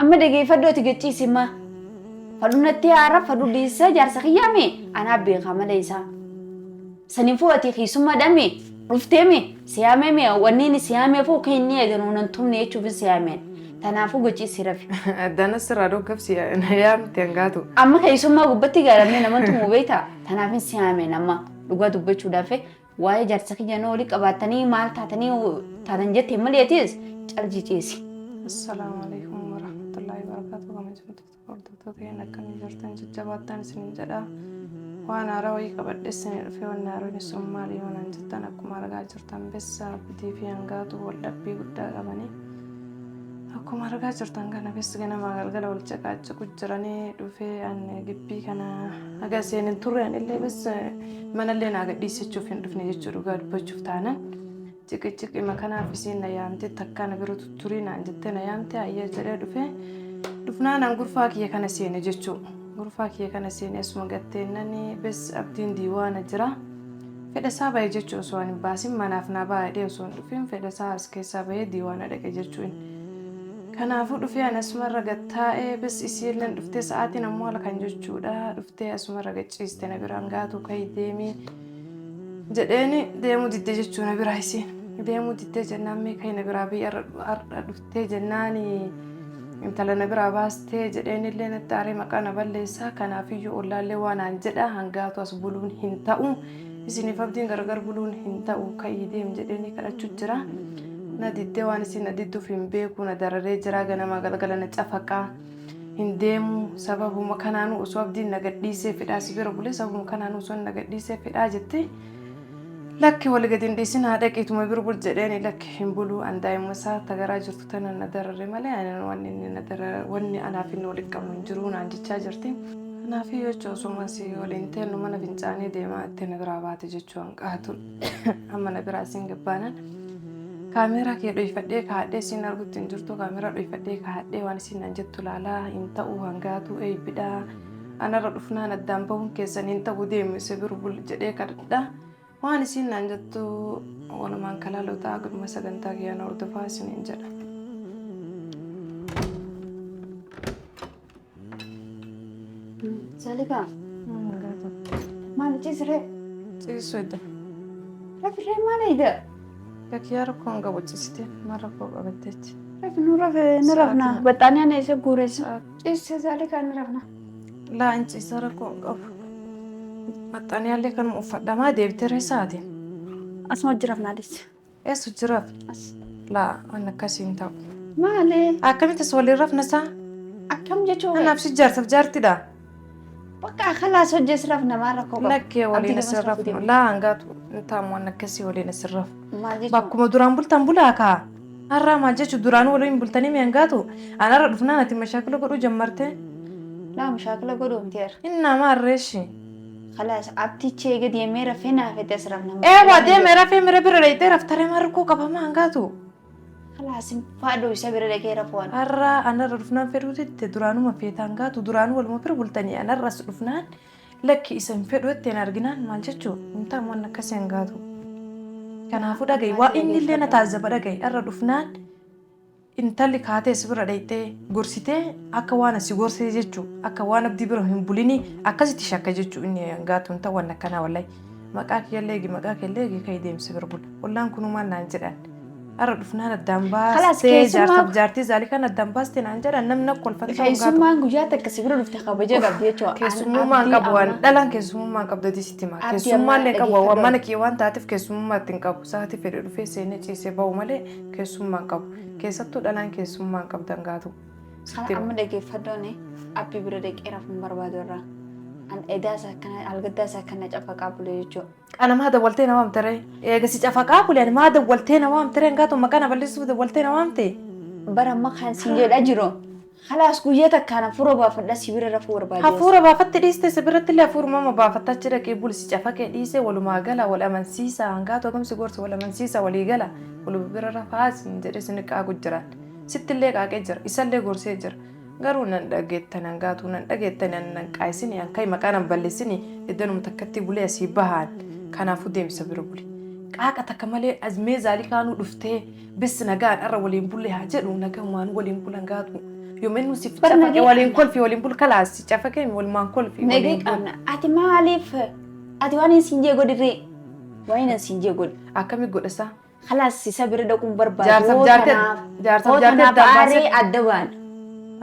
Amma dhageeffadhu ati gachiisi ma. Fadhu natti haara fadhu dhiisa jaarsa kiyyaa mee anaa beekaa mala isaa. Saniifuu ati keessummaadha mee dhuftee mee siyaamee mee wanni inni siyaameefuu kan inni eeganuu nan tumne jechuufin siyaameen. Tanaafuu gachiisi rafi. Addana sirraa dhoggaf si yaamte hangaatu. Amma keessummaa gubbatti gaaramee naman tumuu beektaa? Tanaafin siyaameen amma dhugaa dubbachuudhaaf waa'ee jaarsa kiyya na olii qabaattanii maal taatanii taatan jettee malee atis calji ciisi. Assalaamu alaikum warahmatullahi wabarakatuh. Kabajamtoota hordoftoota keenya akkamii jirtan jajjabaattan isinin jedha. Waan haaraa wayii qabadhe isinii dhufe wanni haaraan sun maali yoo naan jettan akkuma argaa jirtan bessa abdii fi hangaatu wal dhabbii guddaa qabanii. Akkuma argaa jirtan kana bes ganamaa galgala wal caqaacaqu jiranii dhufee an gibbii kana haga seenin turre anillee bes manallee naa gadhiisichuuf hin dhufne jechuu dhugaa dubbachuuf taanan ciqiciqima kanaaf isiin na yaamte takkaa na bira tutturii naan jettee na yaamte hayyee jedhee dhufe dhufnaan an gurfaa kiyya kana seene jechuu gurfaa kiyya kana seene asuma gatteennani bes abdiin diiwaana jira. Fedha isaa bahe jechuu osoo an hin baasin manaaf naa baha jedhee osoo hin dhufin fedha isaa as keessaa bahee diiwaana dhaqe jechuu inni. Kanaafuu dhufee ani asumarra gad taa'ee bes isiilleen dhuftee sa'aatiin ammoo halkan jechuudha dhuftee asumarra gad ciiste na biraan gaatu ka'i deemi jedheeni deemuu didde jechuu na biraa isiin. Deemuu diddee jennaan mee ka'i na biraa biyya har'a dhuftee jennaani Intala na biraa baastee jedheenillee natti aaree maqaa na balleessa. Kanaafiyyuu ollaallee waa naan jedha. Hangaatu as buluun hin ta'u. Isiniif abdiin gargar buluun hin ta'u. Ka'ii deem jedheenii kadhachuu jira. Na diddee waan isin na didduuf hin beeku. Na dararee jira. Ganamaa galgala na cafaqaa. Hin deemu. Sababuma kanaanuu osoo abdiin na gadhiisee fedhaa si bira bulee sababuma kanaanuu osoo na gadhiisee fedhaa jettee. Lakki wali gadi hin dhiisin haa dhaqiituma bir bul jedheeni lakki hin buluu an daa'ima isaa ta garaa jirtu tana na darare malee ani wanni inni na darare wanni anaaf inni walitti qabnu hin jiru naan jechaa jirti. Kanaafii jecha osuma si waliin teennu mana fincaanii deemaa itti na biraa baate jechuu hanqaatuun amma na biraa siin gabbaanan kaameeraa kee dhoyfadhee kaadhee siin argutti hin jirtu kaameeraa dhoyfadhee kaadhee waan isiin naan jettu laalaa hin ta'u hangaatuu eeybidhaa. Anarra dhufnaan addaan bahuun keessan hin ta'u deemi si bir bul jedhee kadhadha. Waan isiin naan jettu walumaan kalaaluu ta'a guduma sagantaa kiyyaan hordofaa isiniin jedha. Zalikaa maal ciisiree? Ciisu edda. Rafirree maal eeyda? Lakkiyaa rakkoo hin qabu ciisite maal rakkoo qabatteetti. Rafi nu rafe ni rafna. Baxxaanii ana isa guureessa. Ciise Zaalikaa ni rafna. Laa hin ciisa rakkoo hin qabu. Maxxaniyaallee kanuma uffadha maa deebitee reessaatiin. Asuma hojii rafnaa dhis. Eessu jiraaf? As. Laa waan akkasii hin ta'u. Maali? Akkamitti as waliin rafna isaa? Akkam jechuun? Anaaf si jaarsaaf jaartidha. Bakka kalaas hojii as rafna maal rakkoo qaba? Lakkee waliin as Abdii rafnu. Laa hangaatu hin ta'amu waan akkasii waliin as rafnu. Maal jechuun? Bakkuma duraan bultan bulaa kaa. Har'aa maal jechu duraanuu waliin bultanii mi hangaatu? An har'a dhufnaan ati mashaakila godhuu jammartee. Laa mashaakila godhuu miti har'a. Innaa maarreeshi. Khalaas abtichi eega deemee rafee naa fete as rafna. Eewwa deemee rafee mira bira dhayxee raftaree maal rakkoo qaba maa hangaatu? Khalaas hin faadhu isa bira dhaqee rafuu an. Har'a an har'a dhufnaan fedhuu didde duraanuma feeta hangaatu duraanuu waluma bira bultanii an har'a as dhufnaan Lakki isa hin fedhu jetteen arginaan maal jechuu hin ta'amu waan akkasii hin gaatu. Kanaafuu dhaga'i waa inni illee na taazzaba dhaga'i har'a dhufnaan intalli kaatee si bira dhayxee gorsitee akka waan asi gorsee jechuu akka waan abdii bira hin bulinii akkasitti shakka jechuu inni hin gaatu hin ta'u waan akkanaa wallahi maqaa kiyyallee eegi maqaa keellee eegi ka'ii deemsi bira bula ollaan kunuu maal naan jedhan. Har'a dhufnaan addaan Kalaas baastee keessummaa jaarsaaf jaartii zaalikaan addaan baaste naan jedhan namni akka kolfatu ta'uu hin gaatu. Keessummaan guyyaa takka si bira dhufte kabaja qabdi jechuudha. An Keessummummaa hin abdii qabu waan amma dhalaan keessummummaa hin qabdu ati sitti hima. Abdii amma Keessummaa illee hin qabu waan dhaggeeffadhu. mana kiyya waan taateef keessummummaa itti hin qabu. Sa'aatii fedhe dhufee seenee ciisee bahu malee keessummaa hin qabu. Keessattuu dhalaan keessummaa hin qabdan gaatu. Kana Sitti hima. amma dhaggeeffadhoon abbii bira dhaqee rafuu hin barbaadu irraa. An edaas akkana algaddaas akkana cafaqaa bule jechuudha. Ana maa dawwaltee na waamte ree? Eega si cafaqaa bule ani maa dawwaltee na waamte ree? Hangaatu maqaa na balleessuuf dawwaltee na waamte? Bara amma kan siin jedhaa jiru. Kalaas guyyaa takkaan hafuura baafadha si bira rafuu barbaade. Hafuura baafatte dhiiste si biratti illee hafuuruma amma baafatta achi dhaqee buli si cafaqee dhiisee walumaa gala wal amansiisa hangaatu hagam si gorsa wal amansiisa walii gala waluma bira rafaa siin jedhee sin qaaqu jiraan. Sitti illee qaaqee jira isallee gorsee jira. Garuu nan dhageettan hangaatuu nan dhageettani an nan qaayisini an kai maqaa nan ballessini eddanuma takkattii bulee asii bahaan kanaafuu deemsa bira buli. Qaaqa takka malee azmee zaalikaanuu dhuftee bes nagaan arra waliin bulle haa jedhu nagahumaan waliin bulan gaatu. Yooma inni siif Bar cafaqe nagee waliin qabna. kolfi waliin bul kalaas si cafaqe walumaan kolfi Nagee waliin bul. qabna. Ati maaliif ati waan hin siin jee godhirree? Waan hin siin jee godhi. Akkami godhasa? Kalaas isa bira dhaquun barbaadu. Jaarsaaf Hoo jaartee tanaaf jaarsaaf hoo jaartee tanaaf addaan aaree baasee adda baana.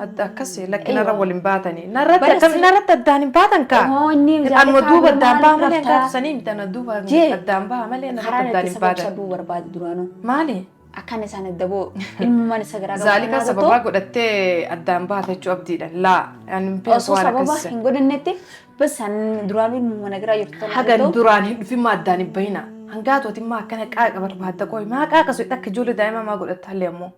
adda akkasii lakkinarra Eeywa. waliin baatanii. Narratti Bara akkam si narratti addaan hin baatan kaa. hoo inni Anuma zaalikaa duuba bira addaan baha maaliif malee raftaa? hangaatu sanii miti ana duuba Jee addaan baha malee narratti karaan addaan itti hin sabab baatan. saduu barbaadu duraanuu. Maali? Akkan isaan adda ba'u ilmummaan isa garaa qabu Zaalika kanaa sababaa otoo godhattee addaan baate jechuu abdiidha. Laa ani hin beeku osoo waan sababa akkasii. hin godhannetti bas an duraanuu ilmummaan garaa jirtu tana Hagan otoo duraan hin dhufin maa addaan hin bahina. Hangaatu ati maa akkana qaaqa barbaadda qoy maa qaaqa sun akka ijoollee daa'imaa maa godhatta hallee ammoo.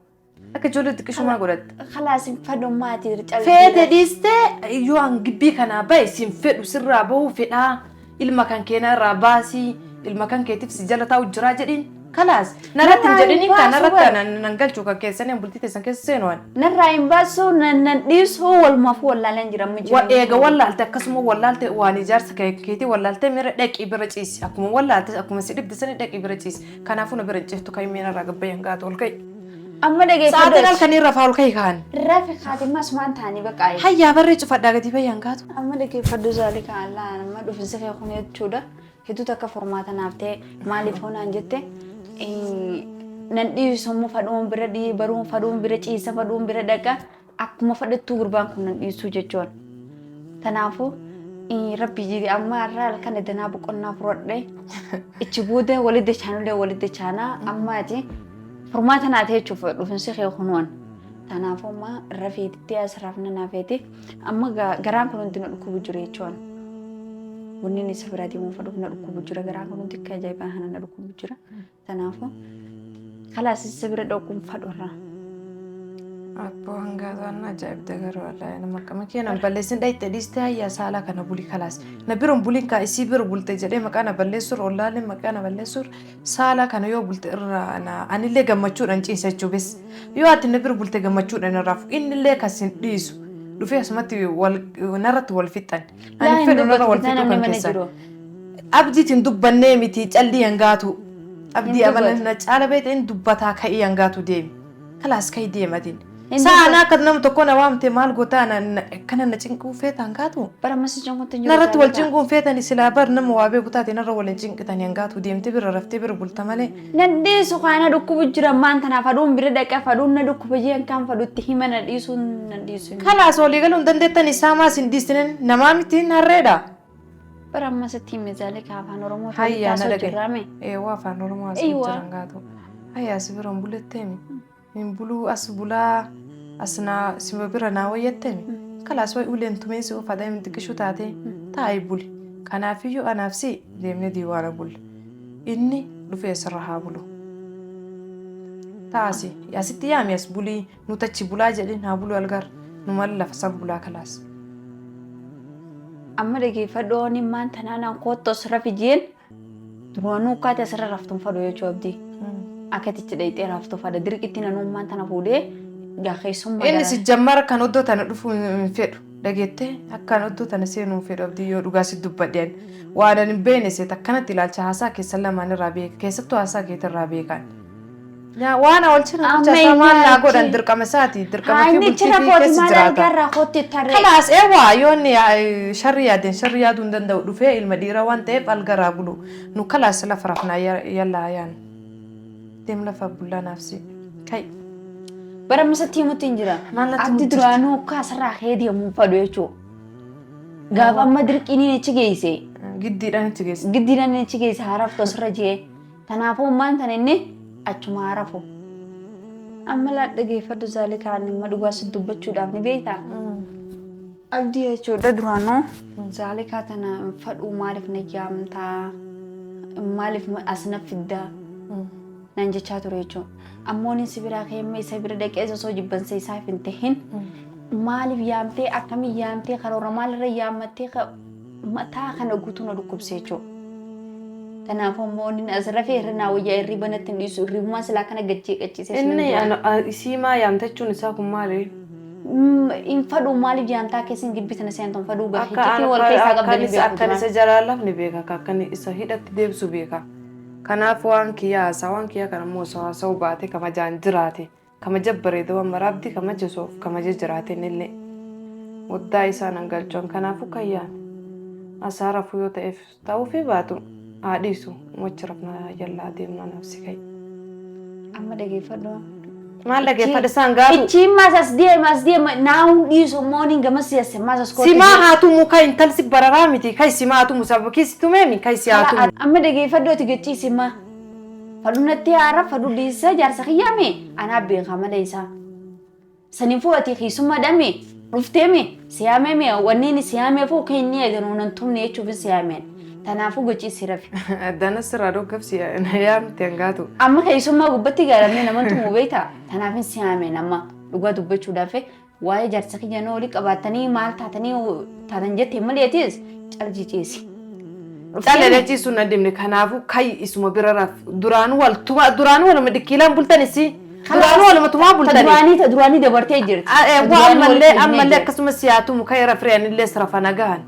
Akka ijoollee xiqqishuu maa godhatta. Khalaas hin fedhu maatii Feete calqii dhiistee yoo an gibbii kanaa bahe sin fedhu sirraa bahuu fedhaa ilma kan keenaa irraa baasii ilma kan keetiif si jala taa'u jiraa jedhiin kalaas narratti hin Narraa hin jedhiniin kan baasu narratti bar. nan galchuu kan keessanii an bultii teessan keessa seenu an. Narraa hin baasu nan nan dhiisu walumaafuu wallaalaan jira amma Wa jireenya eega keenya. wallaalte akkasuma wallaalte waan ijaarsa keetii wallaalte mira dhaqii bira ciisi akkuma wallaalte akkuma si dhibde sani dhaqii bira ciisi kanaafuu na bira hin ciiftu kan miira irraa gabbayyan gaatu ol ka'i. Amma dhageeffadhu Sa'aatiin achi. halkanii rafaa ol ka'i kaan. Rafi kaatimmaa asumaan ta'anii baqaa'e. Hayyaa barree cufadhaa gadi bayyan gaatu. Amma dhageeffadhu zaalika Allah amma dhufinsi kee kun jechuudha. Hedduu takka furmaata naaf ta'e maaliif hoonaan jette nan dhiisu immoo fadhuun bira dhii baruun fadhuun bira ciisa fadhuun bira dhaqa akkuma fadhattuu gurbaan kun nan dhiisuu jechuudha. Kanaafuu rabbi jiri amma har'a halkan edanaa boqonnaa fudhadhe ichi booda walitti dachaanullee walitti dachaanaa amma ati furmaata naa ta'e jechuuf dhufinsi kee kunuun. Kanaafuu amma rafeetitti as rafna naa feeti amma garaan kun hundi na dhukkubu jiru jechuudha. Wanni inni isa biraa deemuu fedhuuf na dhukkubu jira garaan kun hundi akka ajaa'ibaa kana na dhukkubu jira. Kanaafuu kalaas isa bira dhaquun fedhu irraa. Abboo hangaatu waan ajaa'ibda garuu wallaahi nama akkama kee nan balleessin dhayxe dhiiste hayyaa saalaa kana buli kalaas na biroon bulin kaa isii bira bulte jedhee maqaa na balleessuur ollaalee maqaa na balleessuur saalaa kana yoo bulte irraa na anillee gammachuudhaan ciisa jechuu bes yoo ati na bira bulte gammachuudhaan irraa fu innillee kas hin dhiisu dhufee asumatti wal narratti wal fixxan Laa ani hin fedhu narra dubbatu wal bitaa fixuu namni kan mana keessan. jiru. Abdiitiin dubbannee miti callii hangaatu. Hin Abdii amala dubbatu. na caala beekte hin dubbataa ka'ii hangaatu deemi. Kalaas ka'ii deematiin. Hin Sa'a dubbatu. ana akka nama tokko na waamte maal gootaa akkana na cinquu feeta hangaatu. Bara ammas cinquutti hin jiru Narratti wal zaalika. cinquun feetani silaa bar nama waa beeku taate narra wal hin cinqitani hangaatu deemte bira raftee bira bulta malee. Nan dhiisu kaana dhukkubu jira maan tanaaf aduun bira dhaqa faduun na dhukkuba jeen kan fadutti hima na dhiisuun nan dhiisu. Kalaas walii galuu hin dandeettani saamaa sin dhiistinen namaa miti harreedha. Bara ammas itti hime zaalika afaan Oromoo ta'uu Hayyaa na taasoo dhagaye. jirraame. Eewwa afaan Oromoo haasa'u Eeywa. jiran gaatu. Hayyaa si bira hin buletteemi. Hin buluu as bulaa as naa si bira naa wayyatteemi. Kalaas wayi uleen tumee si ofa daa'imni xiqqishuu taate taa'ii buli. Kanaafiyyuu anaaf si deemnee diiwaana bulla. Inni dhufee asirra haa bulu. Taasi asitti yaami as bulii nuti achi bulaa jedhin haa bulu algaar nu mal lafa san bulaa kalaas. Amma dhageeffadhu maan tanaa naan koottu asirra fijeen duraanuu kaate asirra raftuun fadhu jechuu abdii. Akkatichi dhayxee raftuu fadha dirqitti nanuummaan tana fuudhee keessummaa Inni si jammara kan oddoo tana dhufuu hin fedhu dhageettee akkaan oddoo tana seenuu hin fedhu abdii yoo dhugaa si dubbadheen waan ani hin beekne seet akkanatti ilaalcha haasaa keessan lamaan irraa beeka keessattuu haasaa keetirraa beekan. Waan awwalchina Amma bulchaa isaa maal naa inni godhan achi- dirqama isaati dirqama fi Inni bultii chira fi kooti keessa maal jiraata. argaa kootti tarree. Kalaas eewwa yoo inni sharri yaadeen sharri yaaduu hin danda'u dhufee ilma dhiiraa waan ta'eef algaraa bulu nu kalaas lafa rafnaa yallaa yaan deem lafa bullaa naafsi kai. Bara masatti himutti hin jira. Maal natti Abdi himutti jirta? duraanuu akka asirraa ka'ee deemuu fadhu jechuudha. Gaafa amma dirqiin inni achi geesse Giddiidhaan itti geesse. giddiidhaan inni achi geesse haaraftu asirra jee. Kanaafuu maan tan inni achuma harafu. Amma laa dhageeffadhu zaalikaan amma dhugaa si dubbachuudhaaf ni beektaa? Abdii jechuudha duraanuu zaalikaa tana hin fadhuu maaliif na yaamtaa maaliif as na fiddaa naan jechaa ture jechuudha. Ammoo inni si biraa ka'ee isa bira dhaqee osoo jibbansa isaaf hin tahin maaliif yaamtee akkamiin yaamtee karoora maalirra yaammattee mataa kana guutuu na dhukkubse jechuudha. Kanaafuu ammoo inni as rafee irra naa wayyaa hirriba natti hin dhiisu hirribumaa silaa kana gachee qachiisee Inni isii maa yaamtachuun isaa kun maali? Hin fadhuu maaliif yaamtaa keessa hin gibbi tana seentu hin fadhuu Akka gaafii wal keessaa qabdanii beeku akkan isa jalaa lafni beeka akka akkan isa hidhatti deebisu beeka. Kanaaf waan kiyyaa haasaa waan kiyyaa kana immoo osoo haasa'uu baate kabajaan jiraate. Kamaja bareeda waan mara abdii kamaja soof kamaja jiraateen illee. Waddaa isaa nan galchuun kanaafuu kayyaan. Asaa rafuu yoo ta'eef ta'uu fi baatu haa dhiisu. Wachi rafna yallaa deemnaa nafsi kai. Amma dhageeffadhu. Maal dhageeffadha isaan gaatu? Ichiin maas as deema as deema naawun dhiisu mooniin gama siyaase maas as kootu. Simaa haa tumu kai intalsi bararaa miti kai simaa haa tumu sababa keessi tumeemi kai si haa tumu. Amma dhageeffadhu ati gachiisi ma. Fadhu natti haara fadhu dhiisa jaarsa kiyyaame anaa beekaa malee isaa. Saniifuu ati keessummaadhaame dhufteeme siyaameme wanni inni siyaameefuu kan inni eeganuu nan tumne jechuuf siyaameen. Tanaafuu gachiisi rafi. Addana sirraa dhoggabsi yaamte hangaatu. Amma keessummaa gubbatti gaaramee naman tumuu beektaa? Tanaafin siyaameen amma dhugaa dubbachuudhaaf waa'ee jaarsa kiyya na olii qabaatanii maal taatanii taatan jettee maleetis caljiceesi. Callee ciisuun na deemne kanaafuu kai isuma bira raf duraanuu wal tuma duraanuu waluma dhikkiilaan bultan isii duraanuu waluma tumaa Ta bultani. duraanii ta duraanii dabartee jirti. Ta duraanii Ammallee walitti ammallee jirti. akkasuma siyaatumu kai rafree anillee sirafa nagahan.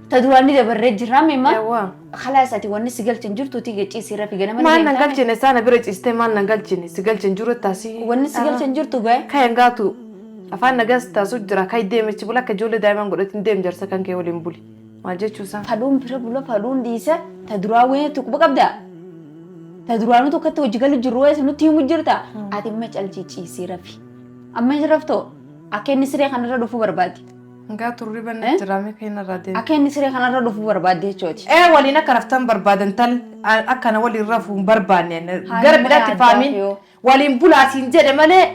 Ta duraanii dabarree jirra mimma. Eewwa. Khalaas ati wanni si galchin jirtu ti gachiisi rafi ganama Maal nan galchine isaana bira ciistee maal nan galchine si galchin jiru taasii. Wanni si galchin jirtu gahe. Kai hangaatu afaan nagaas taasuu jira kai deemichi bula akka ijoollee daa'imaan godhatin deem jarsa kan kee waliin buli. Maal jechuusaa? Fadhuun bira bula fadhuun dhiisa ta duraa wayii tuqba qabda. Ta duraanuu tokkotti hojii galu jirru wayii nutti himu jirta. Ati imma calciiciisii rafi. Amma hin raftoo akka inni siree kanarra dhufuu barbaadi. Hangaatu riban jiraame kan irraa deemu. Akka inni siree kanarra dhufuu barbaadde jechuuti. Ee waliin akka raftan barbaadan tal akkana waliin rafuu hin barbaanne Haa, gara nama biraatti addaaf faamin yoo. waliin bulaa siin jedhe malee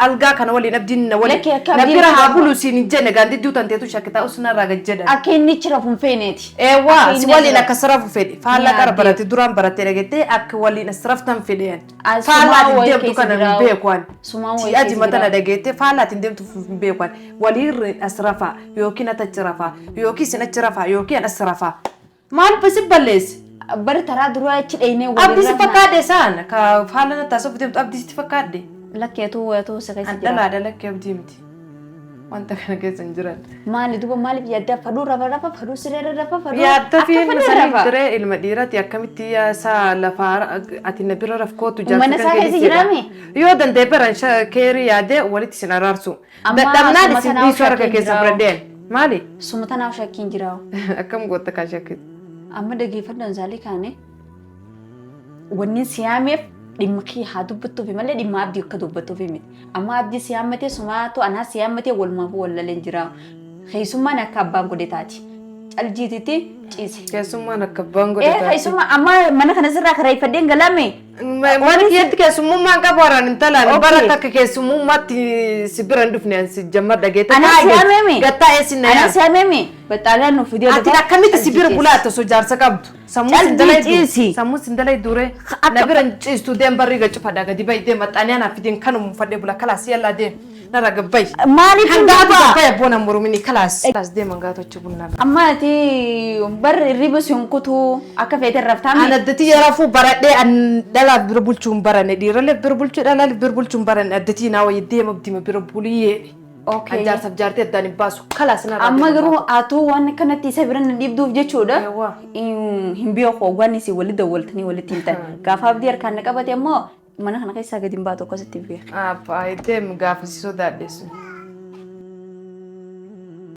algaa kana waliin abdiin na waliin Lakkee akka na abdiin bira haa rafu. bulu siin hin jenne gaandidduu tanteetu shakkitaa usnarraa gad jedhan. Akka inni ichi rafu hin feeneeti. Eewwaa Akka si inni waliin as akka sirafu fedhe faallaa qara Yaadde. barate duraan baratte dhagettee akka waliin as raftan fedhe. As Faallaa sumaa ittiin wayii deemtu keessa kana hin jira. beeku ani. Sumaa wayii Si'a keessa jimata na jira. dhageette faallaa ittiin deemtu hin beeku ani. Waliin as rafaa yookiin ati achi rafaa yookiin isin achi rafaa yookiin as rafaa. Maal basi balleessi? Bari taraa duraa achi dheenee waliin Abdii si rafna. fakkaadhe isaan ka faalla na taasisuuf deemtu abdii sitti fakkaadhe. Lakkeetuu wayatuu si keessa An jira. dhalaadha lakkee abdii miti. Wanta kana keessa hin jiran. Maali duuba maaliif yaaddaa fadhuu rafa rafa fadhuu sireerra rafa fadhuu Yaadda fi akka fadhuu sanii rafa. diree ilma dhiiraati akkamitti isaa lafaa ati na bira rafkootu Mana isaa keessa jiraame? Yoo danda'e baran keerii yaadee walitti isin araarsu. Amma Dadhabnaan suma isin tanaaf dhiisuu harka shakkiin keessa jira. fudhadheen. Maali? Suma tanaaf shakkiin jira. Akkam gootta kaa shakkitu? Amma dhageeffadhaan saalii kaane wanni siyaameef dhimma kee haa dubbattuufi malee dhimma abdii akka dubbattuufi miti. Amma abdii siyaammatee sumaatu anaa siyaammatee walumaafuu wallaleen jira. Keessummaan akka abbaan godhe taati. Caljiititti ciise. Keessummaan akka abbaan Ee godhe taati. keessummaa amma mana kana sirraa kareeffadheen galame. Mana kiyyatti keessummaan qabu haraan hin talaan Okay. bara takka keessummaatti si bira hin dhufne si jammar dhageette. Ana siyaameme. Gattaa eessin na Ana yaame. siyaameme. Baxaalaan nu fidee Ati akkamitti si bira bulaata osoo jaarsa qabdu? Sammuu sin Calbii dalaydu. ciisi. Sammuu sin dalaydu ree. Na bira hin ciistu deem barrii gacufadha gadi bayi deem maxxanee anaaf fideen kanuma uffadhee bula kalaas yallaa deem narra gabbayi. Maaliif hin Hangaatu dubbaa? gabbayi abboon amurumini kalaas. Kalaas deem hangaatu achi bunnaa. Amma ati barri hirriba si hin kutuu akka feete raftaa An addatii yarafuu baradhee an dhalaaf bira bulchuu hin baranne dhiiralleef bira bulchuu dhalaaf bira bulchuu hin baranne addatii naa wayya deem abdiima bira bulii. Okay. An jaarsaaf jaartii addaan hin baasu kalaas narra. Amma garuu atuu waan kanatti isa bira na dhiibduuf jechuudha. Eewwa. Hin beeku waan isin walitti dawwaltanii walitti himtan. Gaafa abdii harkaan na qabate ammoo mana kana keessaa gadi hin baatu akkasitti hin beeku. Abbaa deem gaafa si sodaadhe sun.